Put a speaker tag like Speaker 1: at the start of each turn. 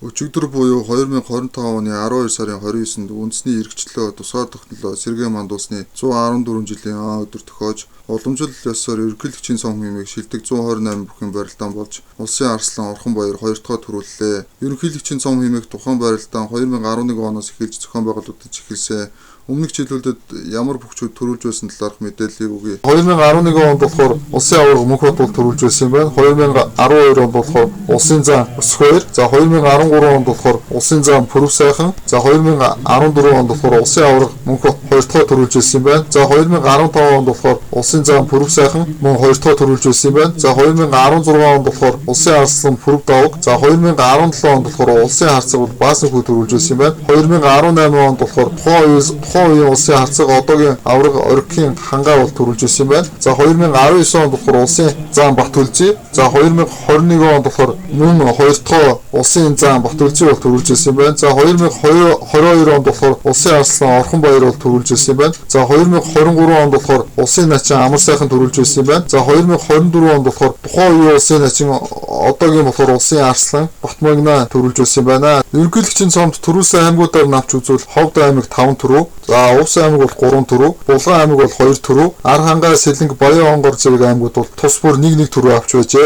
Speaker 1: Өчигдөр буюу 2025 оны 12 сарын 29-нд үндэсний эрхчлөө тусгаар тогтнолоо сэргээн мандуулсны 114 жилийн аан өдөр тохиож, уламжлал ёсоор ерөнхийлөгчийн цом хэмээх шилдэг 128 бүхэн барилдаан болж, улсын арслан Орхон Баяр хоёр дахь төрүүллээ. Ерөнхийлөгчийн цом хэмээх тухайн барилдаан 2011 оноос эхэлж зохион байгуулагдаж эхэлсэн. Өмнөх жилүүдэд ямар бүхчүүд төрүүлж байсан талаарх мэдээллийг өгье. 2011 онд болохоор улсын аварга Мөнх бат бол төрүүлж байсан юм байна. 2012 онд болохоор улсын зан Өсгөөр. За 2013 онд болохоор улсын зан Пүрэв сайхан. За 2014 онд болохоор улсын аварга Мөнх бат хоёр дахь төрүүлж байсан юм байна. За 2015 онд болохоор улсын зан Пүрэв сайхан мөн хоёр дахь төрүүлж байсан юм байна. За 2016 онд болохоор улсын арслан Пүрэв давг. За 2017 онд болохоор улсын харцаг бол Баасанхүү төрүүлж байсан юм байна. 2018 онд болохоор тухайн үеийн улсын харцаг одоогийн аварга Оргихийн хангаа бол төрүүлж байсан юм байна. За 2019 онд болохоор улсын зан Батүлжи. За 2021 онд болохоор мөн хоёр дахь улсын зан Батүлжи бол төрүүлж байсан юм байна. За 2022 онд болохоор улсын арслан Орхон Баяр бол төрүүлж байсан юм байна. За 2023 онд болохоор улсын начин Амар сайхан төрүүлж байсан юм байна. За 2024 онд болохоор тухайн үеийн улсын начин одоогийн болохоор улсын арслан Батмагна төрүүлж байсан юм байна. Ерөнхийлөгчийн цомд төрүүлсэн аймагуудаар навч үзвэл Ховд аймаг 5 төрөв, за Увс аймаг бол 3 төрөв, Булган аймаг бол 2 төрөв, Архангай, Сэлэнг, Баян онгор зэрэг аймагуд бол тус бүр 1-1 төрөв авч байжээ.